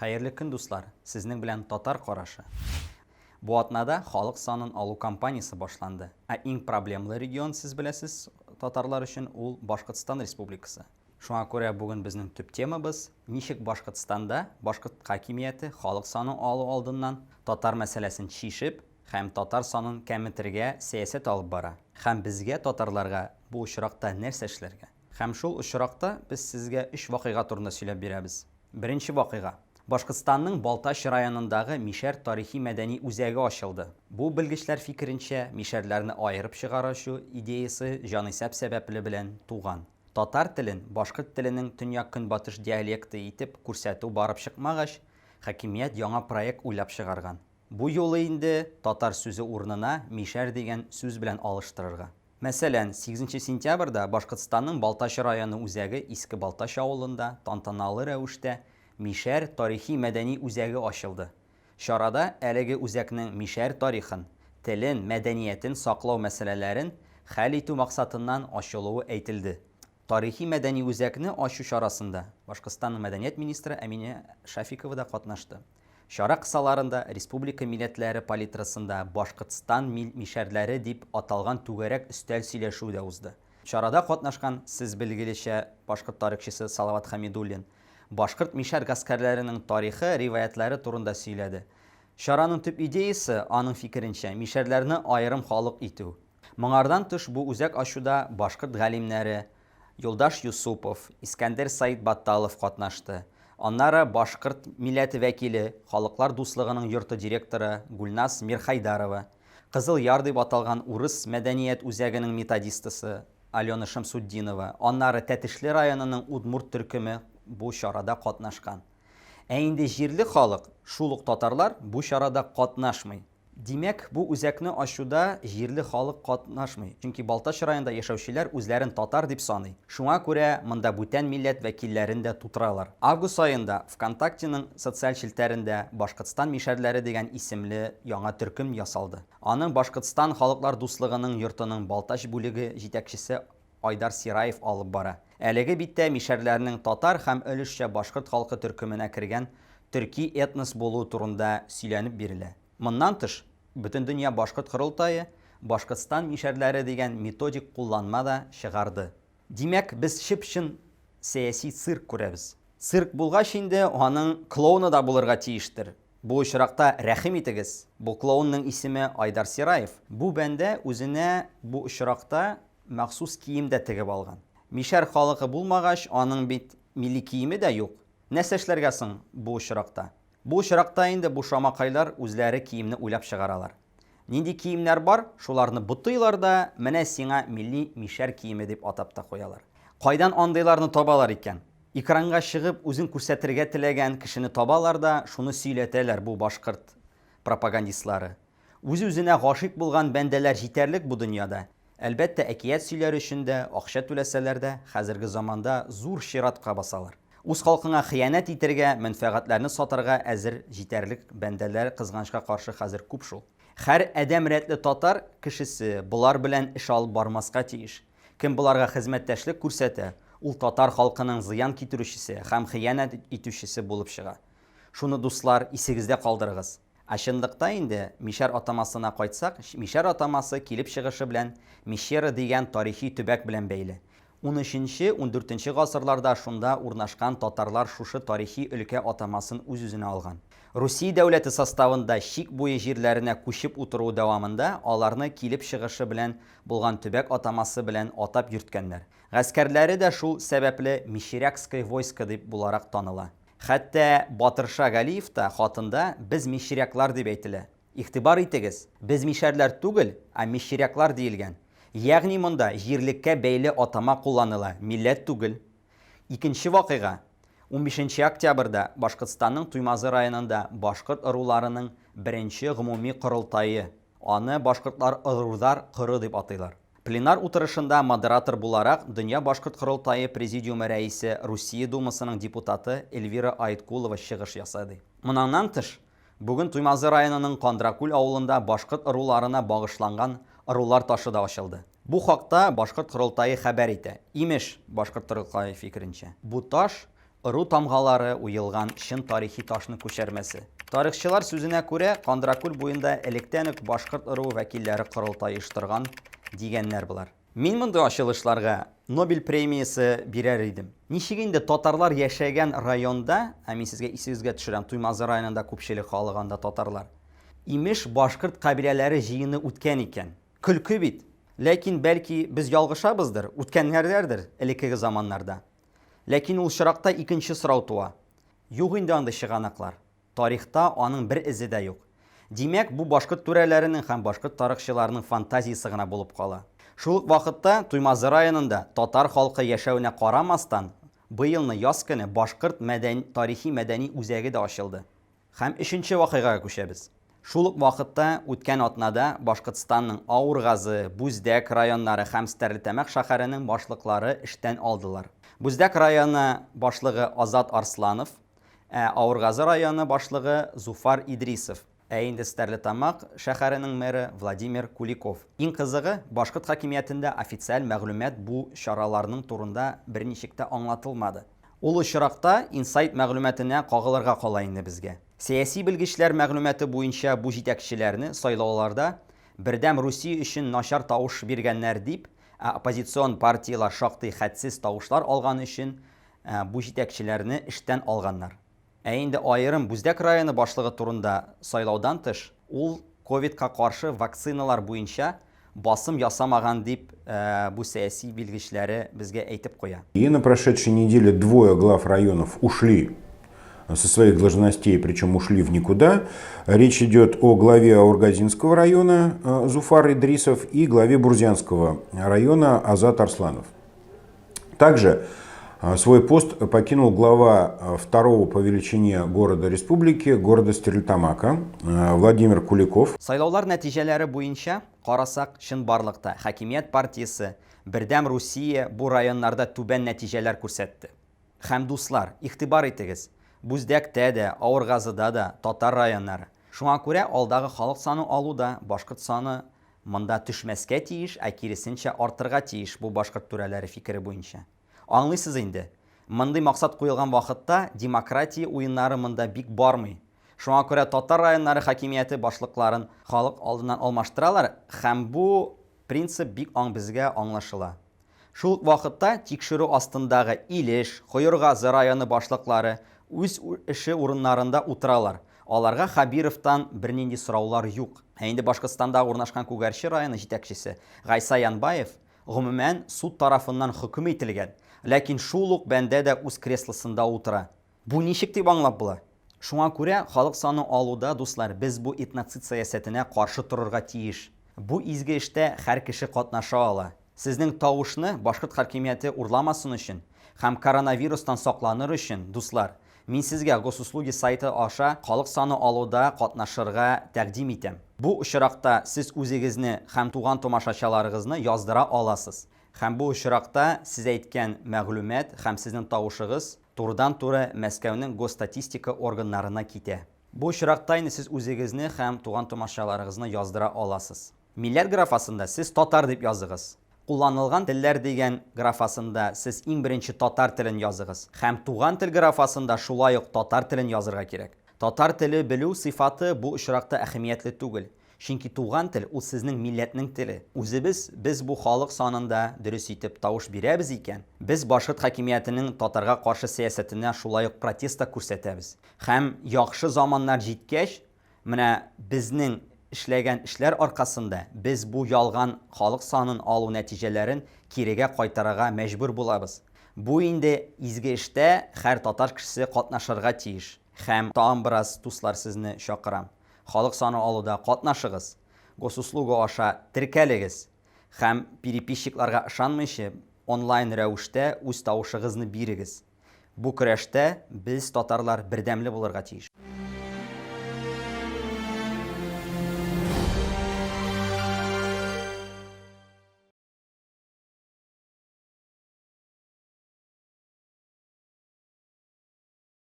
Хәерле көн, дуслар! Сезнең белән Татар карашы. Бу атнада халык санын алу кампаниясе башланды. Ә иң проблемлы регион, сез беләсез, татарлар өчен ул Башкортстан Республикасы. Шуңа күрә бүген безнең төп темабыз, ничек Башкортстанда башкорт хакимияте халык санын алу алдыннан татар мәсьәләсен чишеп һәм татар санын кәметергә сәясәт алып бара һәм безгә, татарларга, бу очракта нәрсә эшләргә? Һәм шул очракта без сезгә өч вакыйга турында сөйләп бирәбез. Беренче вакыйга. Башкортстанның Балтач районындагы Мишәр тарихи-мәдәни үзәге ачылды. Бу, белгечләр фикеренчә, мишәрләрне аерып чыгарачу идеясе җанисәп сәбәпле белән туган. Татар телен башкорт теленең төньяк-көнбатыш диалекты итеп күрсәтү барып чыкмагач, хакимият яңа проект уйлап чыгарган. Бу юлы инде татар сүзе урынына мишәр дигән сүз белән алыштырырга. Мәсәлән, сигезенче сентябрьдә Башкортстанның Балтач районы үзәге Иске Балтач авылында тантаналы рәвештә Мишәр тарихи-мәдәни үзәге ачылды. Чарада әлеге үзәкнең мишәр тарихын, телен, мәдәниятен саклау мәсьәләләрен хәл итү максатыннан ачылуы әйтелде. Тарихи-мәдәни үзәкне ачу чарасында Башкортстанның мәдәният министры Әминә Шафикова да катнашты. Чара кысаларында Республика милләтләре палитрасында Башкортстан мишәрләре дип аталган түгәрәк өстәл сөйләшүе дә узды. Чарада катнашкан, сез билгелечә, башкорт тарихчысы Салават Хәмидуллин башкорт мишәр гаскәрләренең тарихы, риваятьләре турында сөйләде. Чараның төп идеясе, аның фикеренчә, мишәрләрне аерым халык итү. Моңардан тыш бу үзәк ачуда башкорт галимнәре Юлдаш Юсупов, Искәндәр Саитбатталов катнашты. Аннары башкорт милләте вәкиле, Халыклар дуслыгының йорты директоры Гульназ Мирхайдарова, Кызыл Яр дип аталган урыс мәдәният үзәгенең методистасы Алена Шәмсутдинова, аннары Тәтешле районының удмурт төркеме бу чарада катнашкан. Ә инде җирле халык, шул ук татарлар бу чарада катнашмый. Димәк, бу үзәкне ачуда җирле халык катнашмый, чөнки Балтач районында яшәүчеләр үзләрен татар дип саный, шуңа күрә монда бүтән милләт вәкилләрен дә тутыралар. Август аенда ВКонтактеның социаль челтәрендә Башкортстан мишәрләре дигән исемле яңа төркем ясалды. Аның Башкортстан Халыклар дуслыгының йортының Балтач бүлеге җитәкчесе Айдар Сираев алып бара. Әлеге биттә мишәрләрнең татар һәм өлешчә башкорт халкы төркеменә кергән төрки этнос булуы турында сөйләнеп бирелә. Моннан тыш, Бөтендөнья башкорт корылтае Башкортстан мишәрләре дигән методик кулланма да чыгарды. Димәк, без чып-чын сәяси цирк күрәбез. Цирк булгач инде, аның клоуны да булырга тиештер. Бу очракта рәхим итегез, бу клоунның исеме Айдар Сираев. Бу бәндә үзенә бу очракта махсус кием дә тегеп алган. Мишәр халыкы булмагач, аның бит милли киеме дә юк. Нәрсә эшләргә соң бу очракта? Бу очракта инде бу шамакайлар үзләре киемне уйлап чыгаралар. Нинди киемнәр бар, шуларны бутыйлар да, менә сиңа милли мишәр киеме дип атап та куялар. Кайдан андыйларны табалар икән? Экранга чыгып үзен күрсәтергә теләгән кешене табалар да, шуны сөйләтәләр бу башкорт пропагандистлары. Үз-үзенә гашыйк булган бәндәләр җитәрлек бу дөньяда. Әлбәттә, әкият сөйләр өчен дә, акча түләсәләр дә, хәзерге заманда зур чиратка басалар. Үз халкыңа хыянәт итергә, мәнфәгатьләрне сатарга әзер җитәрлек бәндәләр кызганычка каршы хәзер күп шул. Хәр адәм рәтле татар кешесе болар белән эш алып бармаска тиеш. Кем боларга хезмәттәшлек күрсәтә, ул татар халкының зыян китерүчесе һәм хыянәт итүчесе булып чыга. Шуны, дуслар, исегездә калдырыгыз. Ә чынлыкта инде, мишәр атамасына кайтсак, мишәр атамасы килеп чыгышы белән Мещера дигән тарихи төбәк белән бәйле. Унөченче, ундүртенче гасырларда шунда урнашкан татарлар шушы тарихи өлкә атамасын үз-үзенә алган. Русия дәүләте составында чик буе җирләренә күчеп утыруы дәвамында аларны килеп чыгышы белән булган төбәк атамасы белән атап йөрткәннәр. Гаскәрләре дә шул сәбәпле Мещерякское войско дип буларак таныла. Хәтта Батырша Галиев та хатында без мещеряклар дип әйтелә. Игътибар итегез, без мишәрләр түгел, ә мещеряклар диелгән. Ягъни монда җирлеккә бәйле атама кулланыла, милләт түгел. Икенче вакыйга. Унбишенче октябрьдә Башкортстанның Туймазы районында башкорт ыруларының беренче гомуми корылтае, аны башкортлар ырудар коры дип атыйлар. Пленар утырышында модератор буларак Дөнья башкорт корылтае президиумы рәисе, Русия Думасының депутаты Эльвира Аиткулова чыгыш ясады. Монаңнан тыш, бүген Туймазы районының Кандракүл авылында башкорт ыруларына багышланган Ырулар ташы да ачылды. Бу хакта Башкорт корылтае хәбәр итә. Имеш, Башкорт корылтае фикеренчә, бу таш Ыру тамгалары уелган чын тарихи ташның күчәрмәсе. Тарихчылар сүзенә күрә, Кандракүл буенда электән үк башкорт ыруы вәкилләре корылтай оештырган, дигәннәр болар. Мин мондый ачылышларга Нобель премиясе бирәр идем. Ничек инде татарлар яшәгән районда, ә мин сезгә исегезгә төшерәм, Туймазы районында күпчелек халык анда татарлар. Имеш, башкорт кабиләләре җыены үткән икән. Көлке бит. Ләкин, бәлки, без ялгышабыздыр, үткәннәрдәрдер элеккеге заманнарда. Ләкин ул чоракта икенче сорау туа. Юк инде андый чыганаклар. Тарихта аның бер эзе дә юк. Димәк, бу башкорт түрәләренең һәм башкорт тарихчыларының фантазиясе гына булып кала. Шул ук вакытта Туймазы районында татар халкы яшәвенә карамастан, быелны яз көне башкорт мәдән тарихи-мәдәни үзәге дә ачылды. Һәм өченче вакыйгага күчәбез. Шул ук вакытта үткән атнада Башкортстанның Авыргазы, Бүздәк районнары һәм Стәрлетамак шәһәренең башлыклары эштән алдылар. Бүздәк районы башлыгы Азат Арсланов, Ә Авыргазы районы башлыгы Зуфар Идрисов, ә инде Стәрлетамак шәһәренең мэры Владимир Куликов. Иң кызыгы, башкорт хакимиятендә официаль мәгълүмат бу чараларның турында берничек тә аңлатылмады. Ул очракта инсайд мәгълүматына кагылырга кала инде безгә. Сәяси белгечләр мәгълүматы буенча бу җитәкчеләрне сайлауларда Бердәм Русия өчен начар тавыш биргәннәр дип, ә оппозицион партияләр шактый хәтсез тавышлар алган өчен бу җитәкчеләрне эштән алганнар. Ә инде аерым Бүздәк районы башлыгы турында сайлаудан тыш, ул ковидка каршы вакциналар буенча басым ясамаган дип бу сәяси белгечләре безгә әйтеп куя. И на прошедшей неделе двое глав районов ушли со своих должностей, причем ушли в никуда. Речь идет о главе Аургазинского района Зуфар Идрисов и главе Бурзянского района Азат Арсланов. Также свой пост покинул глава второго по величине города республики, города Стерлитамака, Владимир Куликов. Сайлаулар нәтиҗәләре буенча карасак, чынбарлыкта хакимият партиясе Бердәм Русия бу районнарда түбән нәтиҗәләр күрсәтте. Һәм, дуслар, игътибар итегез, Бүздәктә дә, Авыргазыда да татар районнары. Шуңа күрә алдагы халык саны алуда башкорт саны монда төшмәскә тиеш, ә киресенчә артырга тиеш бу башкорт түрәләре фикере буенча. Аңлыйсыз инде, мондый максат куелган вакытта демократия уеннары монда бик бармый. Шуңа күрә татар районнары хакимияте башлыкларын халык алдыннан алмаштыралар һәм бу принцип бик аң безгә аңлашыла. Шул ук вакытта тикшерү астындагы Илеш, Коергазы районы башлыклары үз эше урыннарында утыралар. Аларга Хәбировтан бернинди сораулар юк. Ә инде Башкортстанда урнашкан Күгәрче районы җитәкчесе Гайса Янбаев, гомумән, суд тарафыннан хөкем ителгән, ләкин шул ук бәндә дә үз креслосында утыра. Бу ничек дип аңлап була? Шуңа күрә халык саны алуда, дуслар, без бу этноцид сәясәтенә каршы торырга тиеш. Бу изге эштә һәр кеше катнаша ала. Сезнең тавышны башкорт хакимияте урламасын өчен һәм коронавирустан сакланыр өчен, дуслар, мин сезгә Госуслуги сайты аша халык саны алуда катнашырга тәкъдим итәм. Бу очракта сез үзегезне һәм туган-тумашачаларыгызны яздыра аласыз. Һәм бу очракта сез әйткән мәгълүмат һәм сезнең тавышыгыз турыдан-туры Мәскәүнең госстатистика органнарына китә. Бу очракта инде сез үзегезне һәм туган-тумачаларыгызны яздыра аласыз. Милләт графасында сез татар дип языгыз. Кулланылган телләр дигән графасында сез иң беренче татар телен языгыз. Һәм туган тел графасында шулай ук татар телен язырга кирәк. Татар теле белү сыйфаты бу очракта әһәмиятле түгел. Чөнки туган тел, ул сезнең милләтнең теле. Үзебез без бу халык санында дөрес итеп тавыш бирәбез икән, без башкорт хакимиятенең татарга каршы сәясәтенә шулай ук протест та күрсәтәбез. Һәм яхшы заманнар җиткәч, менә безнең эшләгән эшләр аркасында без бу ялган халык санын алу нәтиҗәләрен кирегә кайтарырга мәҗбүр булабыз. Бу инде изге эштә һәр татар кешесе катнашырга тиеш. Һәм тагын бераз, дуслар, сезне чакырам. Халык саны алуда катнашыгыз, Госуслуга аша теркәлегез һәм переписчикларга ышанмыйчы, онлайн рәвештә үз тавышыгызны бирегез. Бу көрәштә без, татарлар, бердәмле булырга тиеш.